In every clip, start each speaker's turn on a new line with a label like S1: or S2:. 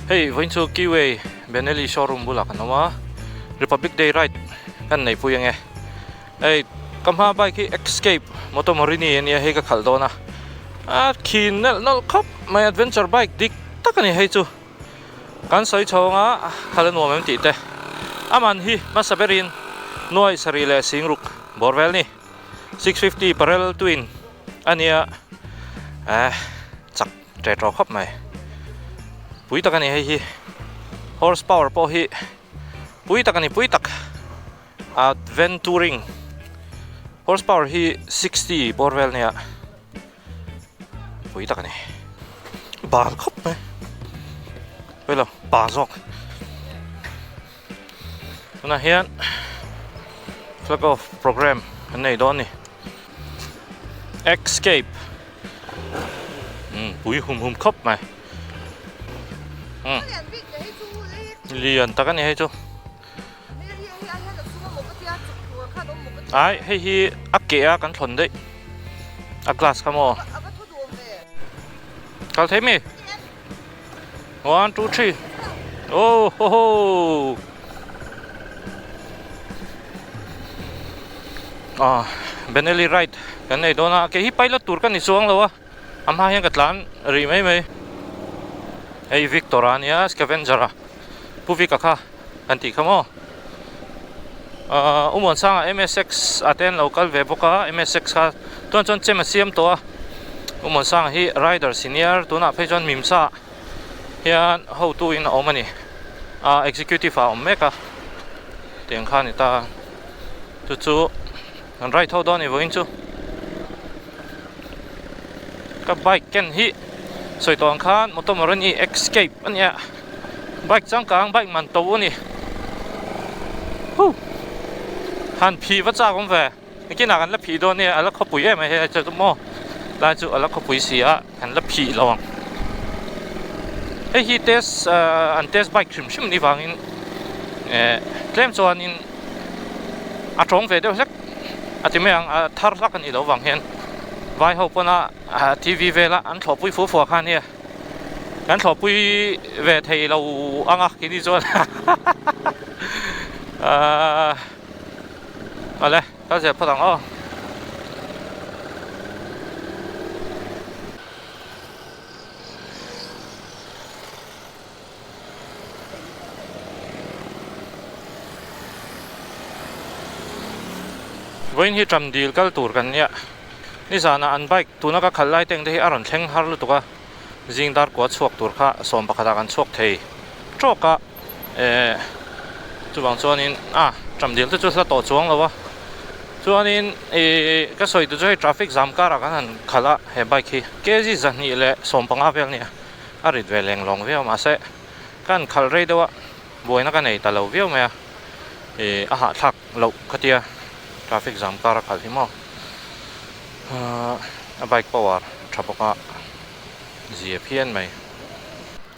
S1: Hei vawiin chu Keyway Benelli showroom bulah kan awm a, Republic Day ride kan neihpui ange. Hei ka hma bike hi Escape Moto Morini ania hei ka khalh dawn a, a khi nalh nalh khawp mai adventure bike dik tak a ni hei chu. Kan sawi chho anga khalh a nuam em tih te. A man hi hmasa berin nuai sarih leh singruk bawr vel ni. 650 parel twin ania eh chak ṭe ṭaw khawp mai. Pui tak a ni hei hi. Horse power pawh hi pui tak a ni pui tak. Adventuring horse power hi 60 bawr vel nia pui tak a ni. Bal khawp mai. Pawilo pa zawk. Tunah hian flag off program an nei dawn a ni. Escape pui hum hum khawp mai. Lian tak a ni hei chu. Ai hei hi a ke a kan thlawn daih a glass kha maw. Kal thei mi. 1 2 3 oh ho ho ah Benelli ride kan nei dawn a ke hi pilot tur ka ni chuang lo a a hma hian ka tlan rih mai mai hei Victor a nia scavenger a Pu Vika kha kan tih kha maw ah Umuansanga MSX a te an lo kal ve bawk a MSX kha chuan chuan chem a siam tawh a Umuansanga hi rider senior tunah phei chuan Mimsa hian hotu in a awm a ni ah executive ah a awm mek a tiang kha a ni ta chu chu an ride ho dawn a ni vawiin chu ka bike ken hi sawi tawh ang khan motor Moroni escape a nia. Bike changkang bike man to a ni. Huh. Han phih va chak awm ve. Nikinah kan la phih dawn nia a la khawpui em mai hei chu maw. Lai chu a la khawpui si a kan la phih lo ang. Hei hi test an test bike hrim hrim ni vangin eh tlem chuanin a tawng ve deuh hlek a ti mai ang a thar hlak a nih loh vang hian vai ho pawna T_V vela an thlawhpui fua fua kha ania. Kan thlawhpui ve thei lo ang a keini chuan ahh awle kal zel phawt ang aw. Vawiin hi tram dil kal tur kan nia. Nizanah an bike tuna ka khalh lai te ang te hi a rawn thleng har lutuk a, zing dar kua chhuak tur kha sawm pakhatah kan chhuak thei tawk a, eh chuvang chuanin a tram dil te chu hla tawh chuang lo a, chuanin ih ka sawi tur chu hei traffic jam karah kan han khalh a he bike hi kg 215 vel a nia a rit ve leng lawng viau mahse ka han khalh rei deuh a buaina ka nei ta lo viau mai a ih a hahthlak loh khatia traffic jam kar a khalh hi maw. A bike power tha bawk a zia phian mai.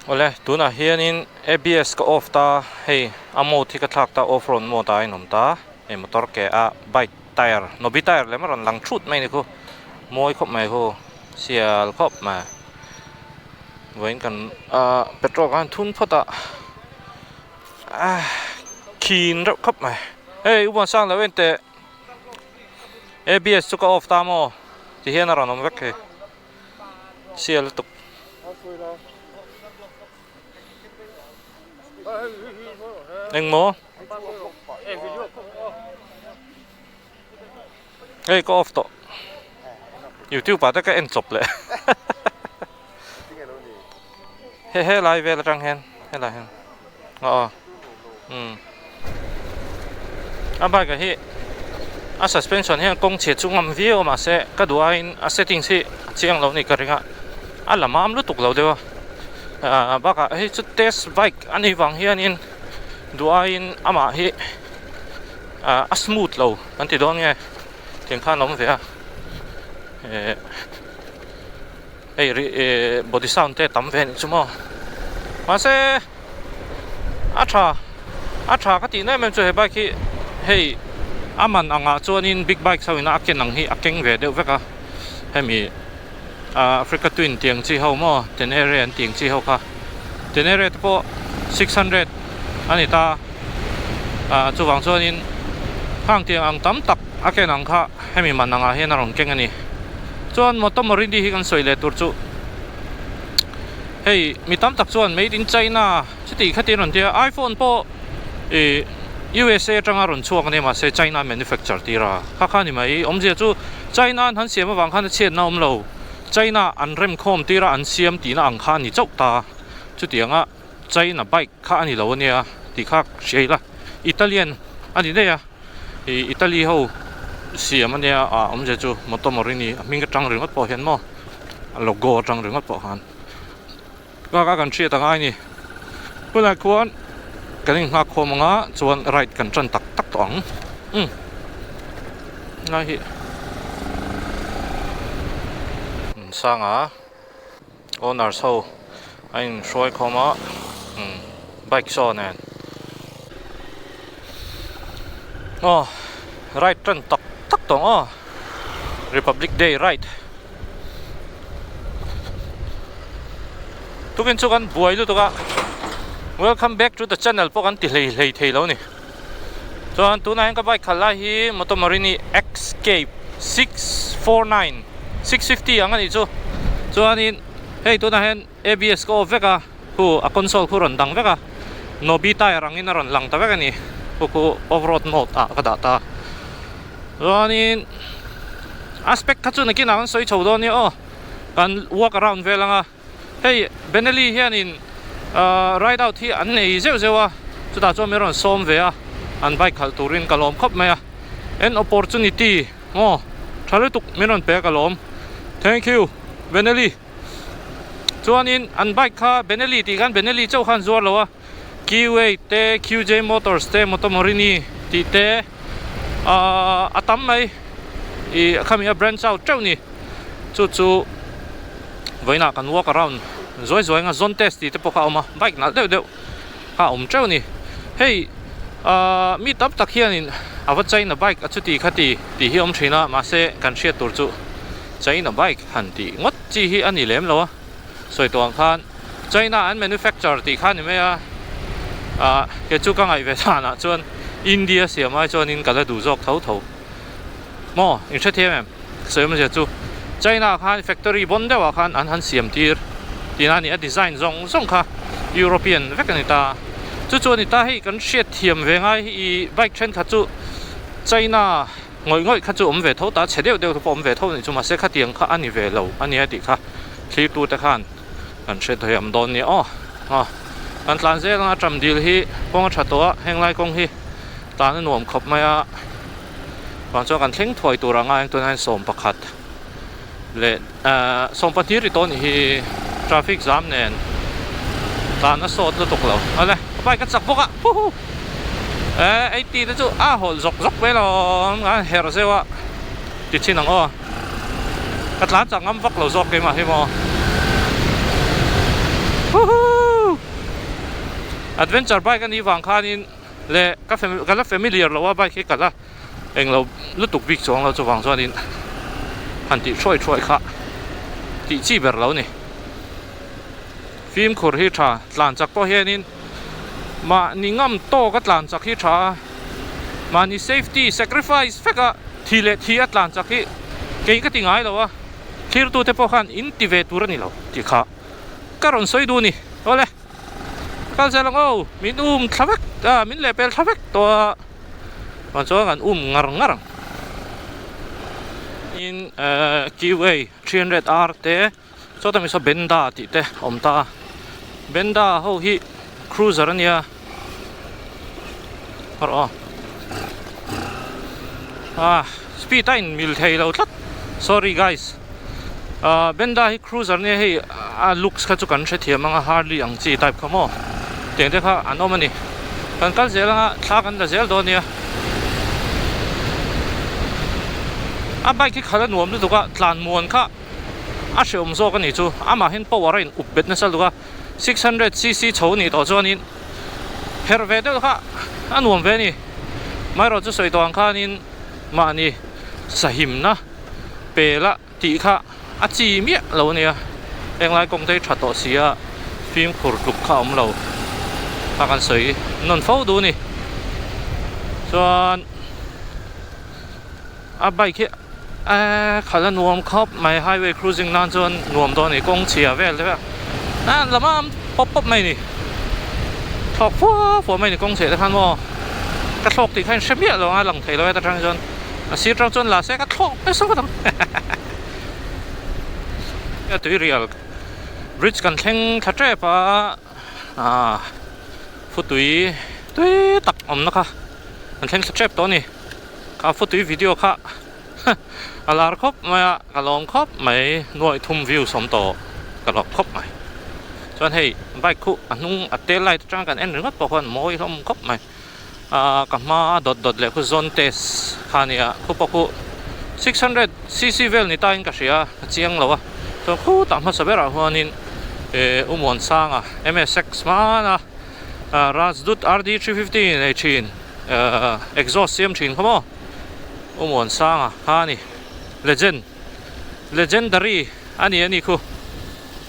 S1: Awle tunah hianin A_B_S ka off ta hei a mode hi ka thlak ta off road mode ah a inawm ta hei motor ke a bike tyre nobi tyre lem a rawn lang thut mai a ni khu mawi khawp mai khu sial khawp mai vawiin kan ahh petrol kan thun phawt a ah khin reuh khawp mai hei u Muansang lo en teh. ABS chu ka off ta maw ti hian a rawn awm vek thei sial lutuk. Engmaw? Hei ka off tawh. YouTube ah te ka en chawp leh. He he lai vel atang hian helai hian aw umm a bike ah hi a suspension hian kawng chhe chu ngam viau a mahse ka duh aiin a settings hi a chiang lo a ni ka ring a a la mam lutuk lo deuh a ah bakah hei chu test bike a nih vang hianin duh aiin amah hi ah a smooth lo kan ti dawn nge tiang khan a awm ve a eh. Hei ri eh body sound te tam ve anih chu maw mahse a tha a tha ka tih na em em chu he bike hi hei a man angah chuanin big bike ho ina a ken ang hi a keng ve deuh vek a hemi ah Africa twin tih ang chi ho maw Tenere an tih ang chi ho kha. Tenere te pawh 600 a ni ta ah chuvang chuanin khang tiang ang tam tak a ken ang kha hemi man angah hian a rawn keng a ni. Chuan Moto Morini hi kan sawi leh tur chu hei mi tam tak chuan made in China chuti khatin a rawn ti a, iPhone pawh ih USA atanga rawn chhuak a nia mahse China manufacture tir a kha kha a ni mai. Awmzia chu China an han siam avang khan a chhiatna a awm lo. China an remkhawm tir a an siam tihna ang kha a ni chauh ta. Chutianga China bike kha a ni lo a nia tih kha hria ila. Italian a ni daih a, ih Italy ho siam a nia ah awmzia chu Moto Morini a hming atang ringawt pawh hian maw a logo atang ringawt pawh khan bak a kan hriat a ngai a ni. Tunah khuan kan inghak khawm ang a chuan ride kan tan tak tak tawh ang umm lai hi sanga. Owners ho a in hruai khawm a umm bike saw nen aw ride tan tak tak tawh ang aw republic day ride tukin chu kan buai lutuk a welcome back to the channel pawh kan ti hlei hlei thei lo a ni chuan tunah hian ka bike khalh lai hi Moto Morini Xcape 649 650 ang a nih chu chuanin hei tunah hian A_B_S ka off vek a khu a console khu a rawn dang vek a Nobi tyre angin a rawn lang ta vek a ni khu khu off road mode ah ka dah ta chuanin a spec kha chu nakinah kan sawi chho dawn nia aw kan walk around vel ang a. Hei Benelli hianin ahh ride out hi an nei zeuh zeuh a, chutah chuan min rawn sawm ve a, an bike khalh turin ka lawm khawp mai a, an opportunity maw tha lutuk min rawn pe a ka lawm, thank you Benelli. Chuanin an bike kha Benelli tih khan Benelli chauh khan zuar lo a, Q8 te, QJ Motors te, Moto Morini tih te ahh a tam mai ih khami a branch out teuh ni, chu chu. Vawiinah kan walk around zuai zuai anga zone test tih te pawh kha a awm a bike nalh deuh deuh kha a awm teuh a ni hei ahh mi tam tak hianin a va china bike a chuti kha ti tih hi a awm thin a mahse kan hriat tur chu china bike han tih ngawt chi hi a ni lem lo a sawi tawh ang khan china an manufacture tih kha a ni mai a ahh kei chu ka ngaih ve danah chuan India siam ai chuanin ka la duh zawk tho tho maw in hrethiam em? Sawi awmzia chu China khan factory bawn deuhah khan an han siam tir tihna a ni a, design zawng zawng kha European vek a ni ta. Chu chu a ni ta hei kan hriat thiam ve ngai hi ih bike thenkhat chu China ngawih ngawih kha chu awm ve tho ta, chhe deuh deuh te pawh awm ve tho a nih chu mahse khatiang kha a ni ve lo a nia tih kha thlir te khan kan hre thiam dawn nia aw. Aw kan tlan zel anga tram dil hi kawng a tha tawh a henglai kawng hi tlan a nuam khawp mai a. Vang chuan kan thleng thuai tur anga eng tunah hian 11 leh ahh 12 ri tawh a nih hi traffic jam nen tlan a sawt lutuk lo awle ka bike a chak bawk a huhu eh 80 te chu a hawlh zawk zawk mai alawm a herh zeuh a ti chin ang aw ka tlan chak ngam vak lo zawk keimah hi maw huhu adventure bike a nih vang khanin. Leh ka ka la familiar lo a bike hi ka la englo lutuk bik chuang lo chuvang chuanin han tih hruai hruai kha tih chi ber lo ni. Fimkhur hi tha tlan chak pawh hianin mahni ngam tawk a tlan chak hi tha a, mahni safety sacrifice vek a thi leh thi a tlan chak hi kei ka ti ngai lo a, thlirtute pawh khan in ti ve tur a ni lo tih kha ka rawn sawi duh a ni. Awle. Kal zel ang aw, min um thla vek a, min lehpel thla vek tawh a, chuan chuan kan um ngar ngar ang. Tin eh QA 300 R te sawta mi saw Benda tih te a awm ta a, Benda ho hi cruiser a nia rawh aw ah speed a in mil thei lo tlat sorry guys. Ahh Benda hi cruiser nia hei a looks kha chu kan hrethiam ang a Harley ang chi type kha maw tiang te kha an awm a ni kan kal zel anga thla kan la zel dawn nia a bike hi khalh a nuam lutuk a tlan muan kha a hrehawm zawk a nih chu amah hian power a in up bet nasa lutuk a 600 cc chho a nih tawh chuanin herh ve deuh kha a nuam ve a ni amaherawhchu chu sawi tawh ang khanin mahni sahimna. Pela tih kha a chi miah lo a nia, henglai kawng te hi tha tawh si a, Fimkhur tluk kha a awm lo kha kan sawi nawn fo duh a ni. Chuan a bike hi eee khalh a nuam khawp mai highway cruising nan chuan nuam dawn a ni kawng chhia vel te vel a lam a am pawp pawp mai a ni thlawk fua fua mai a ni kawng chhiah te khan maw ka thlawk tih kha in hre miah lo ang a lang thei lo e ta tang chuan a sir tang chuan la se ka thlawk nasa ngawt ang a tui rial bridge kan thleng thla tep a ah futui tui tak awmna kha kan thleng thla tep tawh a ni. Ka futui video kha a lar khawp mai a, ka lawm khawp mai, nuaih thum views awm tawh ka lawm khawp mai. Chuan hei bike khu a hnung a tail light atanga kan en ringawt pawh khuan mawi hlawm khawp mai. Ahh ka hma a dawt dawt leh khu Zontes kha a nia, khu pawh khu 600 cc vel ni tain ka hria a chiang lo a. Chuan khutah hmasa berah huanin eh U Muansanga MSX hmana Rajdoot RD 350 nei thin. Exhaust siam thin kha maw U Muansanga kha a ni legend legendary a ni a ni khu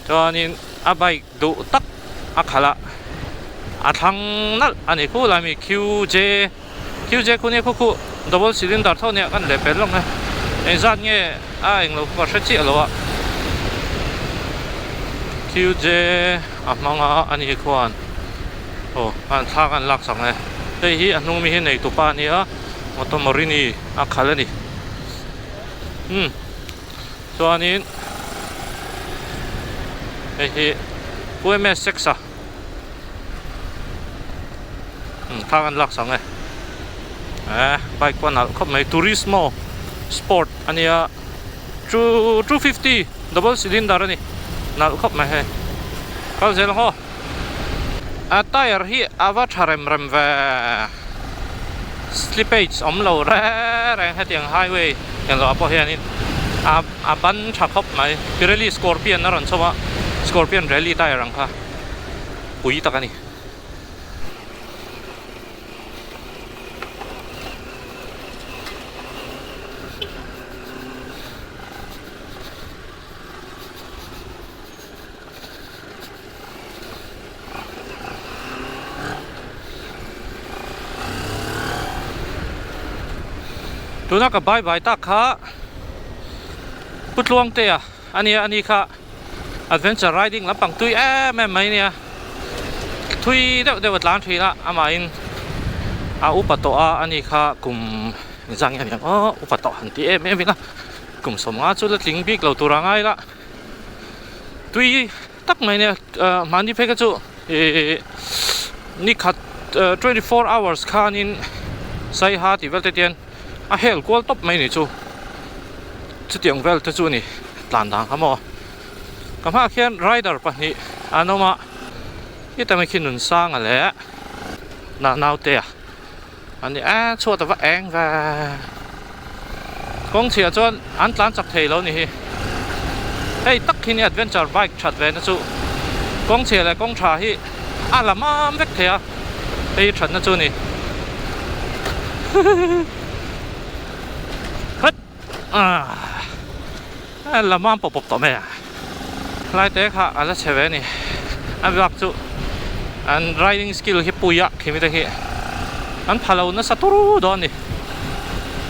S1: chuanin a bike duh tak a khalh a a thlang nalh a ni khu lai mi Q_J Q_J khu nia khu khu double cylinder tho nia kan leh pel lawng e engzat nge a englo khu ka hre chiah lo a Q_J a hmang a a ni khuan. Aw an thla kan lak sak e. Hei hi a hnung mi hi nei tupa a nia motor Morini a khalh a ni. Umm chuanin hei hi UMS six a umm thla kan lak sak e. Eh bike pawh a nalh khawp mai Turismo sport a nia two 250 double cylinder a ni nalh khawp mai hei kal zel ang aw. A tyre hi a va tha rem rem ve slippage awm lo reng reng hetiang highway eng zawh ah pawh hianin a a ban tha khawp mai Pirelli Scorpion a rawn chho a Scorpion rally tyre ang kha pui tak a ni. Tuna ka bye bye tak kha Pu Tluangtea a nia a ni kha adventure riding lampang tui em em mai nia thui deuh deuh a tlan thin a amahin a upa tawh a a ni kha kum zang hian aw upa tawh han ti em em ila kum 50 chu la tling bik lo tur a ngai la. Tui tak mai nia mahni phei kha chu ihh ni khat 24 hours khanin saiha tih vel te tian a hel kual tawp mai ni chu chutiang vel te chu a ni tlan dan kha maw ka hmaah khian rider pahnih an awm a heta mai khi Nunsanga leh naute a. An ni a chhuat a va eng ve. Kawng chhiah chuan an tlan chak thei lo ni hi. Hei tak hi ni adventure bike that ve na chu kawng chhia leh kawng tha hi a la mam vek thei a hei that na chu ni. Khat a la mam pawp pawp tawh mai a. Lai te kha a la chhe ve a ni. A bak chu an riding skill hi pui a khimi te hi an pha lo nasa turu dawn a ni.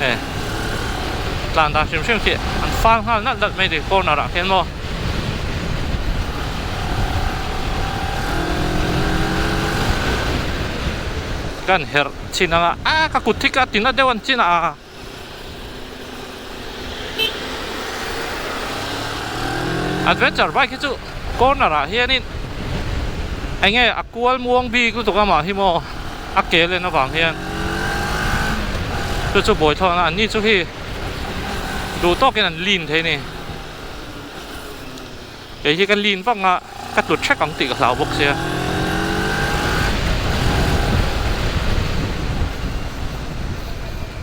S1: He tlan dan hrim hrim khi an fal nghal nalh nalh mai a ni corner ah khian maw. Kan herh chin anga a ka kut hi ka tina deuh an chin a. Adventure bike hi chu corner ah hianin eng nge a kual muang bik lutuk a mah hi maw a ke len avang hian chu chu buai thlawh a an ni chu hi duh tawkin an lean thei a ni kei hi ka lean vak a ka tlu thek ang tih ka hlau bawk sia.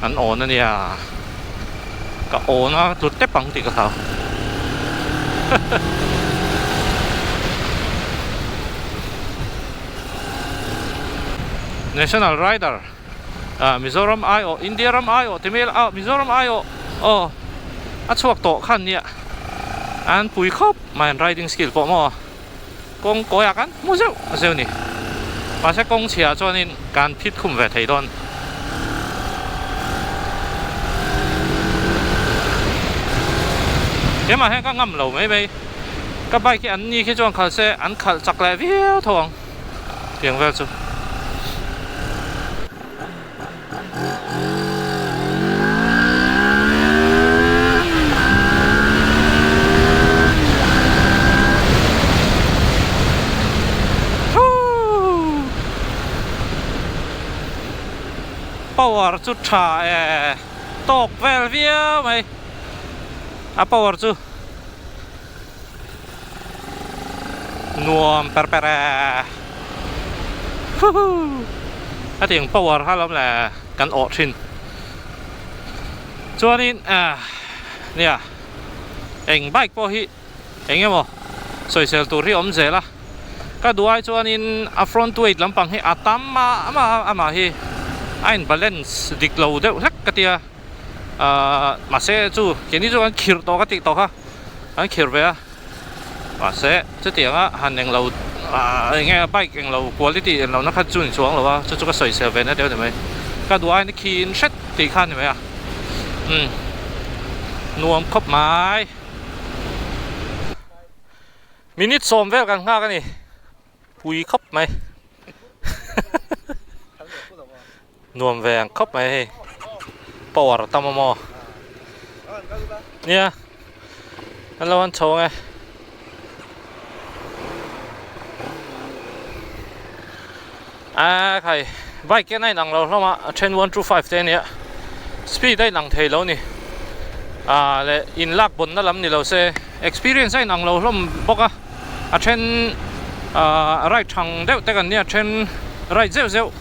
S1: An awn a nia ka awn a tlu tep ang tih ka hlau National Rider ah Mizoram aiawh India ram aiawh ti mai ila ah Mizoram aiawh aw a chhuak tawh khan nia an pui khawp mai an riding skill pawh maw. Kawng kawiah kan hmu zeuh zeuh ni. Mahse kawng chhiah chuanin kan phit khum ve thei dawn. Keimah hian ka ngam lo mai mai. Ka bike hi an ni khi chuan khalh se an khalh chak leh viau tho ang tiang vel chu. Power chu tha e tawk vel viau mai a power chu nuam per per e huhu hetiang power kha lawm le kan awh thin chuanin ah nia eng bike pawh hi eng emaw sawisel tur hi a awm zel a ka duh ai chuanin a front weight lampang hi a tam a amah hi a in balance dik lo deuh hlek ka tia. Ahh mahse chu keini chu an khirh tawh ka tih tawh kha an khirh ve a mahse chutianga han englo ahh eng nge bike englo quality englo na kha chu ni chuang lo a chu chu ka sawi sel ve na deuh a ni mai ka duh aiin a khin hret tih kha a ni mai a umm nuam khawp mai minute sawm vel kan nghak a ni pui khawp mai. Nuam ve ang khawp mai hei power a tam a maw nia an lo an chho ang e a khai bike hian a inang lo hlawm a a then 125 te ania speed a inang thei lo ni ah leh in lak bawn na lam ni lo se experience a inang lo hlawm bawk a a then ah ride thang deuh te kan nia a then ride zeuh zeuh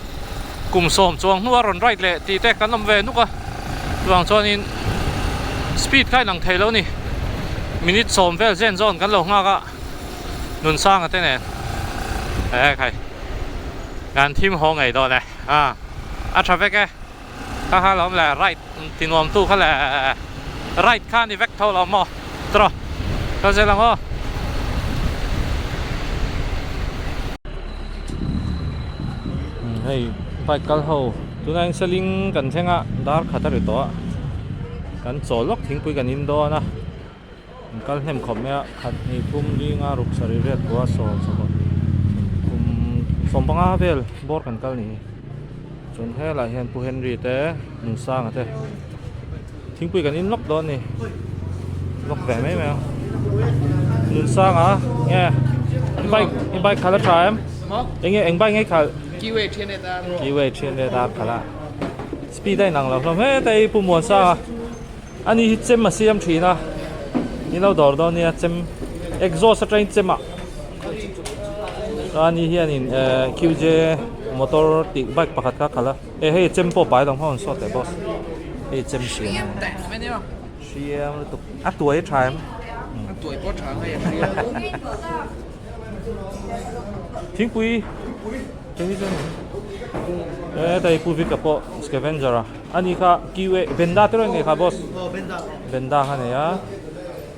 S1: kum sawm chuang hnua rawn ride leh tih te kan awm ve nuk a chuvang chuanin speed kha a inang thei lo a ni minute sawm vel zen zawn kan lo nghak a Nunsanga te nen e khai kan thim haw ngei dawn e a a tha vek e kha kha lo awm leh ride ti nuam tu kha le ride kha a ni vek tho lo maw tawh ka zel ang aw. Hei bike kal ho tunah hian seling kan thleng a dar khat a ri tawh a kan chawl lawk thingpui kan in dawn a an kal hnem khawp mai a khat hnih thum linga ruk sarih riat kua sawm sawm kum sawmpanga vel bawr kan kal ni chuan helaiah hian pu Henry te Nunsanga te thingpui kan in lawk dawn a ni lawk ve mai mai a Nunsanga nge i bike i bike khalh a tha em eng nge eng bike nge i khalh Kiwi 300 a khalh a speed a inang lo hlawm hle te i Pu Muansanga. Ani hi chem a siam thin a, ni lo dawr dawn nia chem exhaust atangin chem ah chuan ani hianin ehh Q J motor tih bike pakhat kha a khalh a eh hei chem pawh pai lo hmawn sawt leh boss hei chem siam hriam lutuk a tuai a tha em thingpui hetai pu Vika pawh scavenger a. Ani kha Q A Benda te rawh nei kha boss Benda kha nei a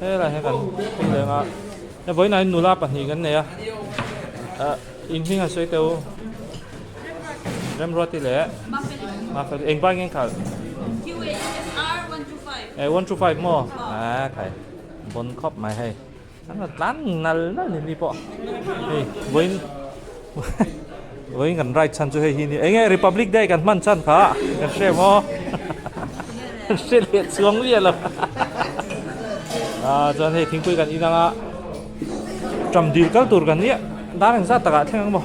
S1: helai hian kan phei leh ang a he vawiinah hian nula pahnih kan nei a ah in hming han sawi teh u Remruati leh Mafeli eng bike nge khalh eh 125 maw ah khai bon khawp mai hei. An rawn tlan nal nal ni ni pawh hei vawiin vawiin kan ride chhan chu hei hi ni enge Republic Day kan hman chhan kha kan hre maw kan hre leh chuang miah lo ah chuan hei thingpui kan in anga ṭam dil kal tur kan nia dar engzat takah thleng ang maw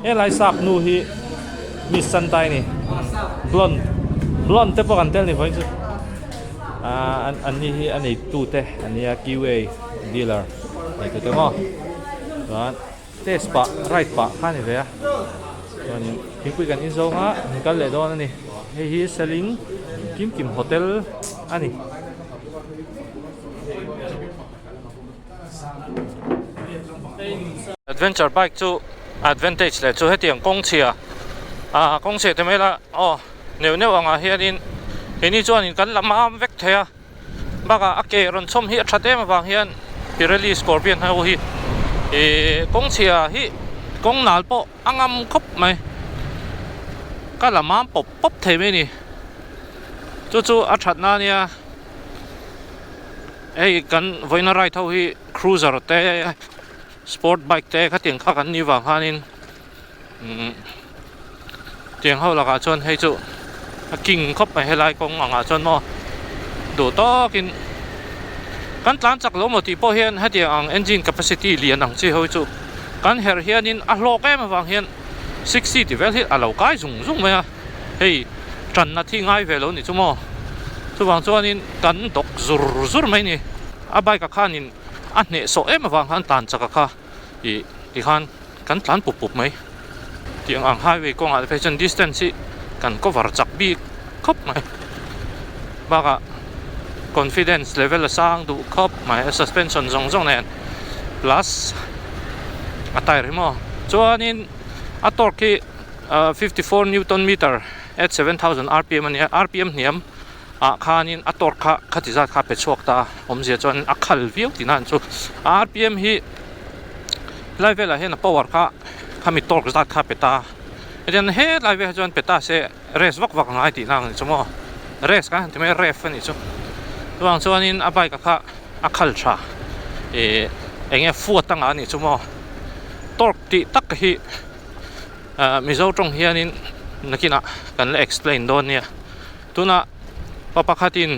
S1: helai sap nu hi miss santai ni blonde blonde te pawh kan tel ni vawiin chu. Ahh an ni hi a neitu te an nia QA dealer neitu te maw chuan test pah ride pah kha a ni ve a chuanin thingpui kan in zawng a an kal leh dawn a ni hei hi selling kim kim hotel a ni. Adventure bike chu advantage leh chu hetiang kawng chhia ah kawng chhia te mai la aw neuh neuh angah hianin keini chuanin kan la mam vek thei a bakah a ke rawn chhawm hi a that em avang hian Pirelli Scorpion ho hi Ih kawng chhia hi kawng nal pawh a ngam khawp mai ka la mam pawp pawp thei mai a ni chu chu a that na ania hei kan vawiina ride ho hi cruiser te sport bike te khatiang kha kan nih vang khanin umm tiang ho lakah chuan hei chu a king khawp mai helai kawng angah chuan maw duh tawkin kan tlan chak lo maw tih pawh hian hetiang ang engine capacity lian ang chi ho hi chu kan herh hianin a hlawk em avang hian 60 tih vel hi a lo kai zung zung mai a hei tanna thi ngai ve lo ni chu maw chuvang chuanin kan dawk zur zur mai a ni a bike ah khanin a hnehsawh em avang khan tlan chak a kha ih tikhan kan tlan pup pup mai tiang ang highway kawngah te phei chuan distance hi kan cover chak bik khawp mai bakah confidence level a sang duh khawp mai a suspension zawng zawng nen plus a tyre hi maw chuanin a torque hi 54 newton meter at 7000 rpm a nia rpm hniam ah khanin a torque kha khati zat kha a pe chhuak ta a awmzia chuan a khal viau tihna an chu rpm hi lai velah hian a power kha khami torque zat kha a pe ta hetiang helai velah chuan pe ta se race vak vak a ngai tihna ang chu maw race kha han ti mai a ref a nih chu chuvang chuanin a bike kha a khal tha ih eng nge fuat anga a nih chu maw torque tih tak hi ah mizo tawng hianin nakinah kan la explain dawn nia tunah pa pakhatin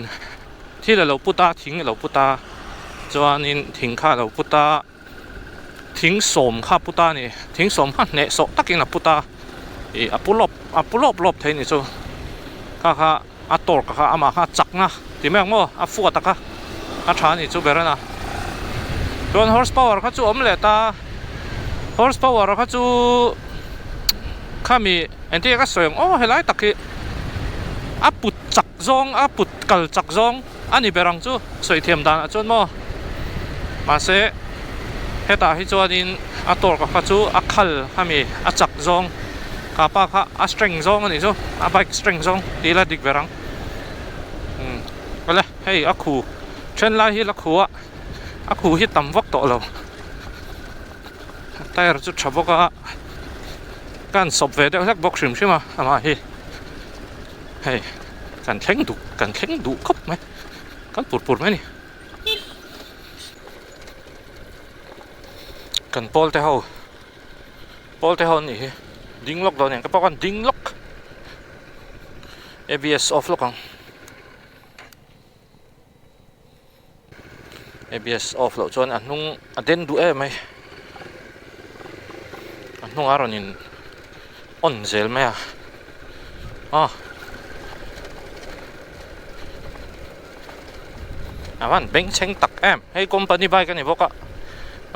S1: thil a lo put a thing a lo put a chuanin thing kha a lo put a thing sawm kha a put a ni thing sawm kha hneh sawh takin a put a ih a pu lawp a pu lawp lawp thei a ni chu kha kha a torque kha amah kha a chak na ti mai ang maw a fuat a kha a tha a ni chu ber a na chuan horse power kha chu a awm leh ta horse power kha chu khami engtin nge ka sawi ang aw helai tak hi a put chak zawng a put kal chak zawng a ni ber ang chu sawi thiam danah chuan maw mahse hetah hi chuanin a torque kha chu a khal ami a chak zawng kha pa kha a strength zawng a nih chu a bike strength zawng tih ila dik ber ang umm awle hei a khu then lai hi la khu a a khu hi tam vak tawh lo tyre chu tha bawk a ka han sawp ve deuh hlek bawk hrim hrim a amah hi hei kan thleng duh kan thleng duh khawp mai kan pur pur mai a ni kan pawl te ho pawl te ho an nih hi ding lawk dawn eng ka pawh khan ding lawk abs off lawk ang abs off loh chuan a hnung a den duh em mai a hnungah a rawn in on zel mai a aw a van bengchheng tak em hei company bike a ni bawk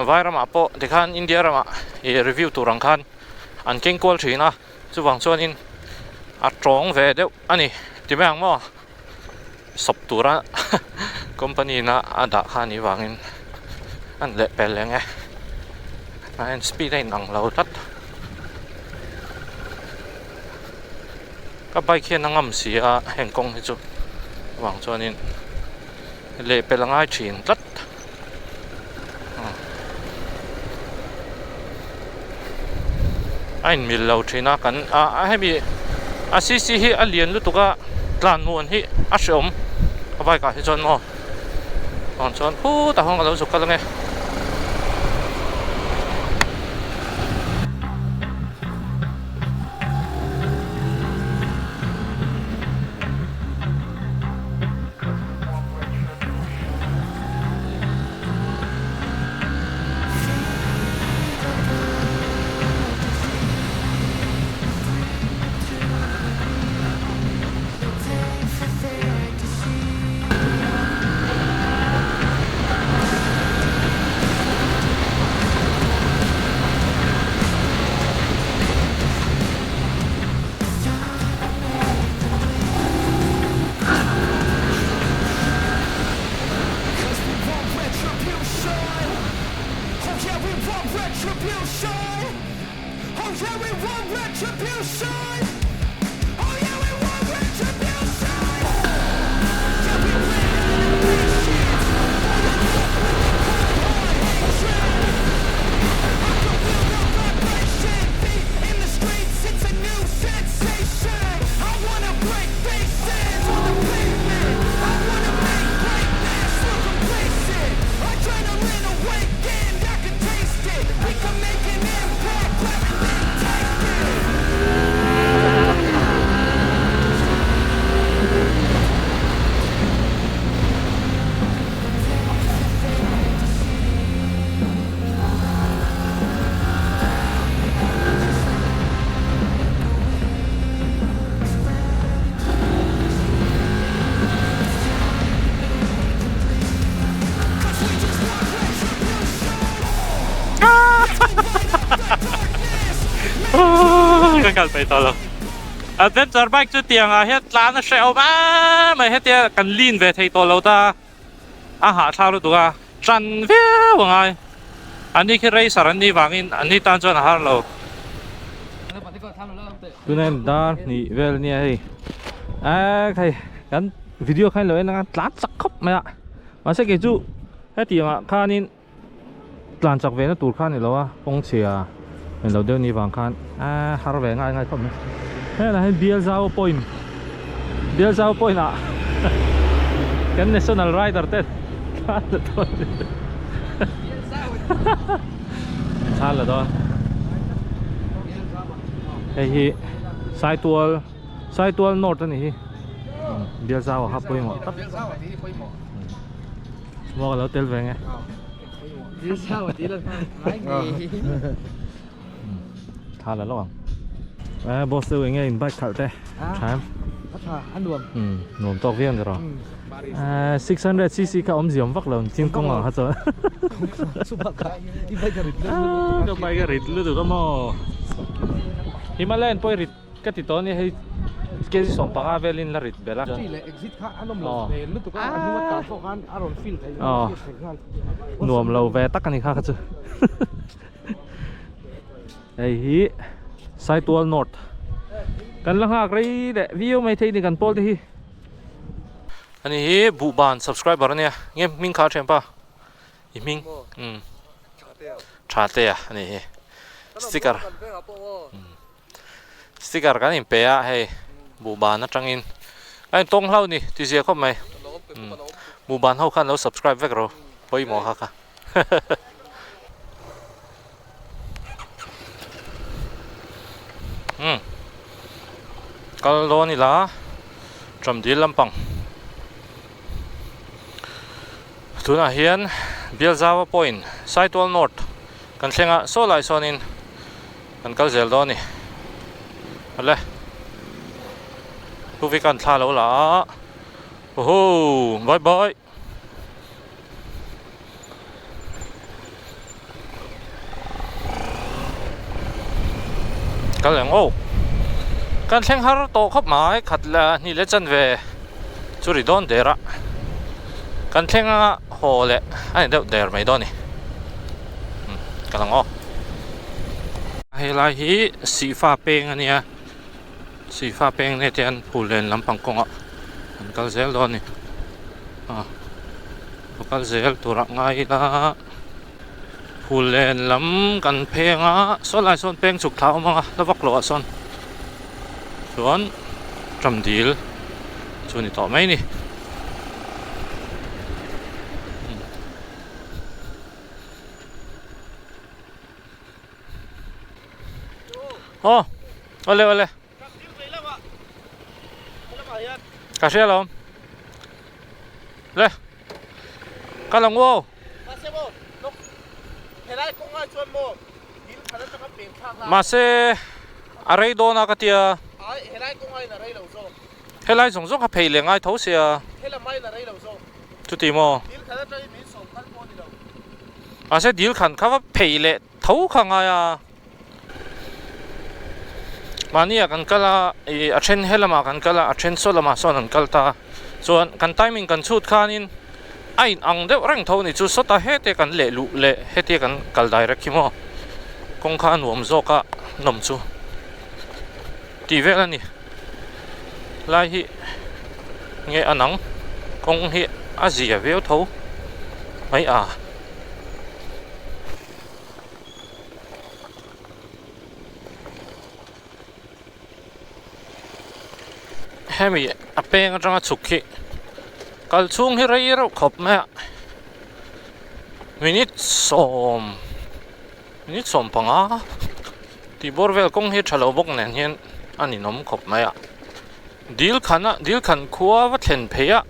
S1: a vai ramah pawh tikhan India ramah ih review tur ang khan an keng kual thin a chuvang chuanin a tawng ve deuh a ni ti mai ang maw. Sawp tura company na a dah kha anih vangin an leh pel leh nge a en speed a inang lo tlat ka bike hian a ngam si a heng kawng hi chu avang chuanin leh pel a ngai thin tlat a inmil lo thin a kan a hemi a cc hi a lian lutuk a tlan muan hi a hreawm a bike ah hi chuan maw chuan chuan khutah khawn ka lo zuk kal ange. Ka kal peih tawh lo. Adventure bike chu tiang ah hian tlan a hrehawm em mai hetia kan lean ve thei tawh lo ta a hahthlak lutuk a tan viau a ngai. An ni khi racer an nih vangin an ni tan chuan a har lo. Tuna in dar hnih vel nia hei a hei kan video khan lo en anga tlan chak khawp mai a mahse kei chu hetiang ah khanin tlan chak ve na tur kha a ni lo a kawng chhia en lo deuh ni vang khan a har ve ngai ngai khawp mai helai hian Bialzau point Bialzau point ah kan national rider te thla la dawn thla la dawn hei hi Saitual Saitual north a ni hi Bialzau ah kha pawimawh tak. Maw ka lo tel ve nge. Tha la lawk ang. Eh boss deuh enge in bike khalh te. Tha em?
S2: A tha, a nuam.
S1: Um, nuam tawk viau ni rawh. Eh 600cc kha awm ziam vak lo chin kawng ang kha chuan.
S2: Chubak kha i bike a rit lutuk.
S1: Ka bike a rit lutuk a maw. Himalayan pawh i rit Ka ti tawh a ni hei kg 15 velin la rit belh a.
S2: Entry leh exit kha an awm lo hmel lutuk a, a hnung a tah pawh khan a rawn feel theih a hriat theih nghal.
S1: Nuam lo ve tak a ni kha kha chu. Hei hi Saitual North kan la nghak rei leh viau mai thei ni kan pawl te hi. Ani hi Buhban subscriber a nia nge hming kha a thianpa i hming umm Tha te a ani hi sticker. Sticker kan inpe a hei buhban atangin a intawng hlau ni ti zia khawp mai buhban ho khan lo subscribe vek ro pawimawh kha kha umm kal dawn ila Tramdil lampang tunah hian Bialzaua point Saitual North kan thleng a saw lai sawnin. Kan kal zel dawn a ni. Awle. Tuvikan thla lo la a. Oho! Bye bye! Kal ang aw. Kan thleng har tawh khawp mai khat la hnih leh chanve chu ri dawn der a. Kan thleng anga haw leh a ni deuh der mai dawn a ni. Kal ang aw. Helai hi Sihfa peng a nia Sihfa peng nge te hian phul len lampang kawngah an kal zel dawn a ni a a kal zel turah ngai ila phul len lam kan pheng a saw lai sawn peng chhuk thla a awm ang a la vak loh ah sawn chuan Ṭamdil chu a ni tawh mai a ni. Aw awle awle ka hria lo le ka lang uau mahse a rei dawn a ka tia helai zawng zawng kha phei leh ngai tho sia chuti maw. Mahse dil khan kha va phei leh tho kha ngai a. Mahni ah kan kal a, ih a then he lamah kan kal a, a then saw lamah sawn an kal ta a. Chuan kan timing kan chhut khanin a in ang deuh reng tho a ni chu sawta hete kan leh luh leh hetia kan kal direct hi maw kawng kha a nuam zawk a nawm chu tih vel a ni. Lai hi nge a nang kawng hi a zia viau tho mai a. Hemi a peng atanga chhuk hi kal chhung hi rei reuh khawp mai a minute sawm minute 15 tih bawr vel kawng hi tha lo bawk nen hian a ninawm khawp mai a dil khan a dil khan khua va thlen phei a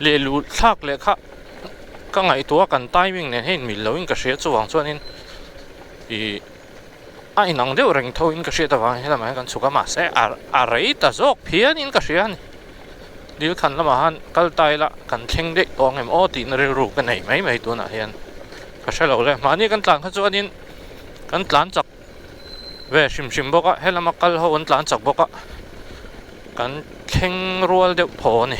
S1: leh luh thlak leh kha ka ngaihtuah a kan timing nen hian inmil loin ka hria chuvang chuanin ih a inang deuh reng tho in ka hriat avangin helamah hian kan chhuk a mahse a a rei ta zawk phianin ka hria a ni dil khan lamah khan kal ta ila kan thleng daih tawh ang em aw tihna rilru ka nei mai mai tunah hian ka hre lo le mahni kan tlan kha chuanin kan tlan chak. Ve hrim hrim bawk a, helama kal ho an tlan chak bawk a, kan thleng rual deuh thaw a ni.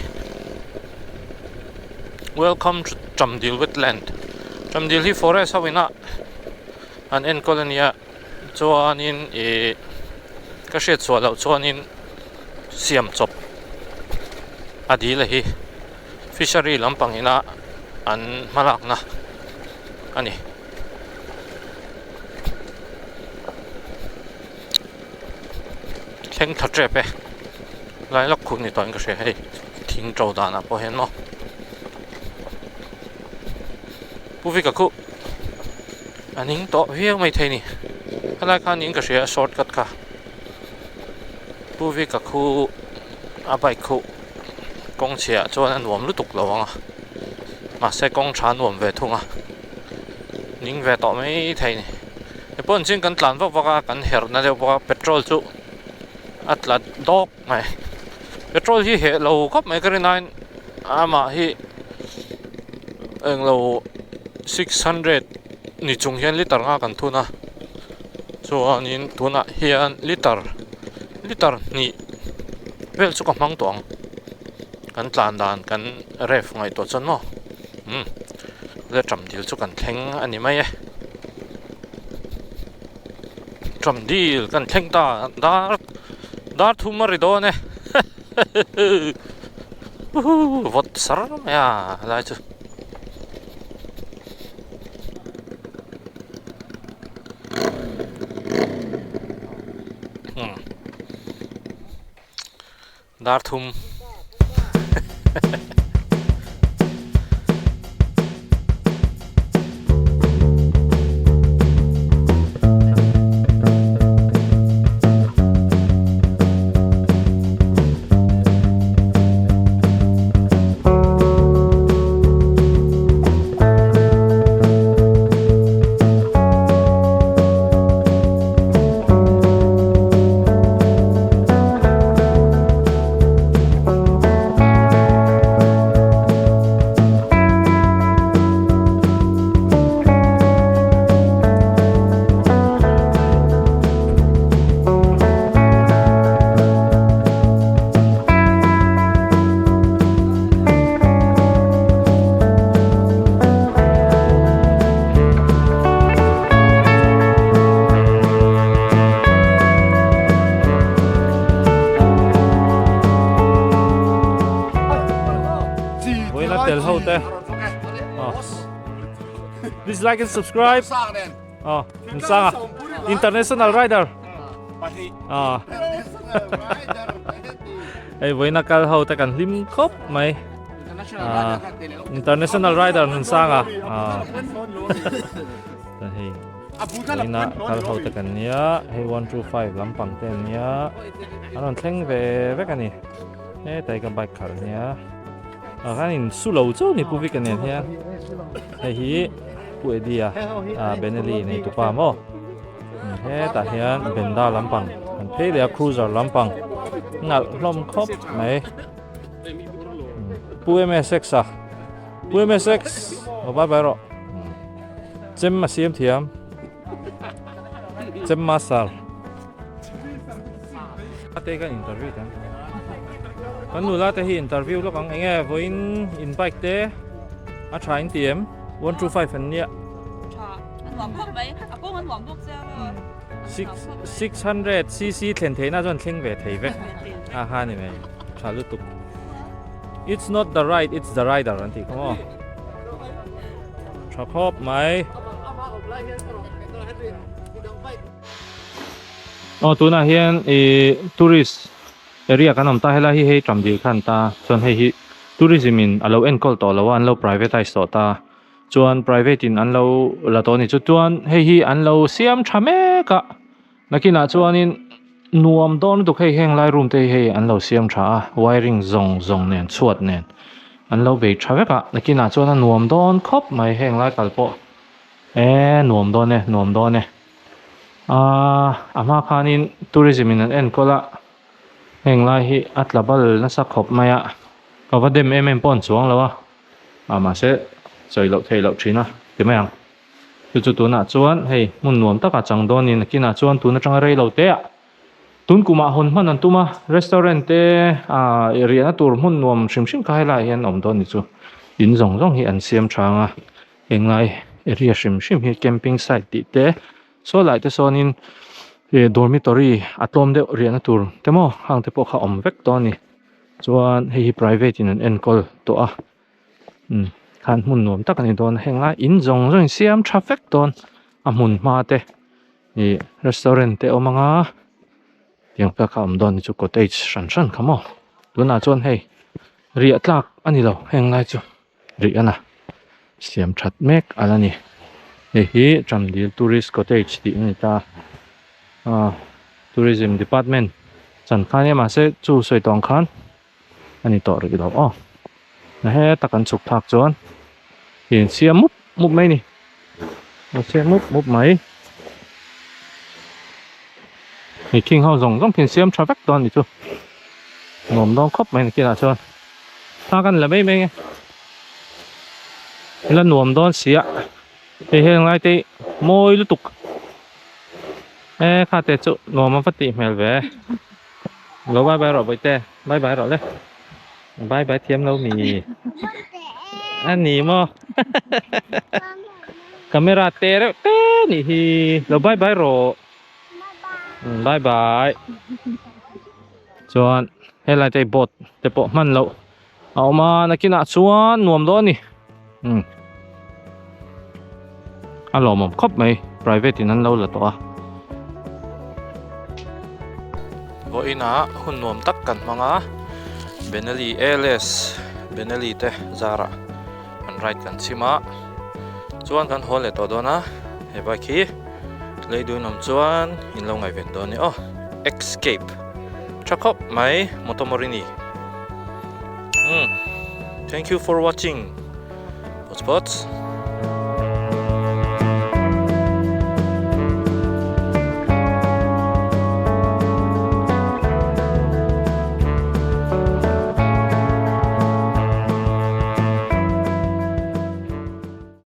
S1: Welcome to Chamdil wetland. Chamdil hi forest ho ina an enkawl a nia, chuanin ih ka hriat chhuah loh chuanin siam chawp a dil a hi fishery lampang ina an hmalakna a ni. Thleng thla tep e lai lawk khum ni tawh in ka hria hei thing to danah pawh hian maw Pu Vika khu a ning tawh viau mai thei ni helai khan niin ka hria a short cut kha Pu Vika khu a bike khu kawng chhiah chuan a nuam lutuk lo ang a mahse kawng tha a nuam ve thung a. Ning ve tawh mai thei ni. He pawh chin kan tlan vak vak a, kan herh na deuh bawk a, petrol chu a tla dawk mai. Petrol hi heh lo khawp mai ka rin aiin amah hi englo 600 ni chung hian liter nga kan thun a, chuanin tunah hian liter liter hnih vel chu ka hmang tawh ang. Kan tlan dan kan ref ngaihtuah chuan maw umm. Le Ṭamdil chu kan thleng a ni mai e. Ṭamdil kan thleng ta dar dar thum a ri dawn e. Woohoo vawt sar mai a helai chu. Umm Dar thum. Vawiin tel ho te. Please like and subscribe. Oh, Nsanga. International Rider. Ah. Hei vawiin kal ho te kan hlim khawp mai. Ah, International Rider Nunsanga. Ah. Hei. Vawiin kal ho te kan nia. Hei 125 lampang te an nia. An rawn thleng ve vek a ni. Hetai ka bike khalh nia. Ah khan in su lo chauh ni Pu Vika nen hian. Hei hi Pu Eddie a ah Benelli nei tupa maw. Hetah hian Benda lampang an phei leh a cruiser lampang nalh hlawm khawp mai. Pu MSX a Pu MSX aw bye bye rawh. Chem a siam thiam. Chem master. Ate kan interview tan. Kan nula te hi interview lawk ang enge vawiin in bike te a tha in ti em 125 an nia.
S3: Tha a nuam khawp mai a kawng a nuam bawk sia maw.
S1: 600 cc thlen theihna chuan thleng ve thei vek a ha ni mai tha lutuk. It's not the ride it's the rider an tih kha maw. Tha khawp mai. Aw tunah hian ih tourist area kan awm ta helai hi hei ṭam dil khan ta chuan hei hi tourism in a lo enkawl tawh lo a an lo privatize tawh ta chuan private in an lo la tawh a ni chu chuan hei hi an lo siam tha mek a nakinah chuanin nuam dawn lutuk hei heng lai room te hi hei an lo siam tha a wiring zawng zawng nen chhuat nen an lo bei tha vek a nakinah chuan a nuam dawn khawp mai heng lai kal pawh e nuam dawn e nuam dawn e. Aaa a hma khanin tourism in an enkawl a heng lai hi a tla bal nasa khawp mai a ka va dem em em pawh an chuang lo a ah mahse sawi loh theih loh thin a ti mai ang. Chu chu tunah chuan hei hmun nuam takah chang dawnin nakinah chuan tun atanga rei lo te ah tun kumah hawn hman an tum a, restaurant te ah riahna tur hmun nuam hrim hrim kha helaiah hian a awm dawn ni chu. In zawng zawng hi an siam thang a, englai area hrim hrim hi camping site tih te saw lai te sawnin ih dormitory a tlawm deuh riahna tur te maw hang te pawh kha a awm vek dawn a ni. Chuan hei hi private in an enkawl tawh a. Umm khan hmun nuam tak a ni dawn a heng lai in zawng zawng in siam tha vek dawn a hmun hma te ih restaurant te awm anga tiang tak a awm dawn ni chu cottage hran hran kha maw tunah chuan hei riah tlak a ni lo heng lai chu rih a na siam that mek a la ni hei hi Chamdil tourist cottage tih a ni ta ah tourism department chan kha nia mahse chu sawi tawng khan. a ni tawh rih lo aw na heta kan chhuk thlak chuan in siam mup mup mai a ni a siam mup mup mai ni khing ho zawng zawng khi an siam tha vek dawn a ni chu nuam dawn khawp mai nakinah chuan thla kan la mai mai ang e la nuam dawn si a hei heng lai te hi mawi lutuk e kha te chu nuam a va tih hmel ve. Lo bye bye rawh bawihte bye bye rawh le bye bye thiam lo mi a ni maw camera te reuh te nih hi lo bye bye rawh bye bye chuan helai te boat te pawh hman loh a awm a nakinah chuan nuam dawn a ni umm a lawmawm khawp mai private in an lo la tawh a. Vawiinah hun nuam tak kan hmang a Benelli ALS Benelli te zarah an ride kan chhim a chuan kan haw leh tawh dawn a he bike hi lei dun awm chuan in lo ngaihven dawn a ni aw Escape tha khawp mai Motomorini umm thank you for watching. Pots pots.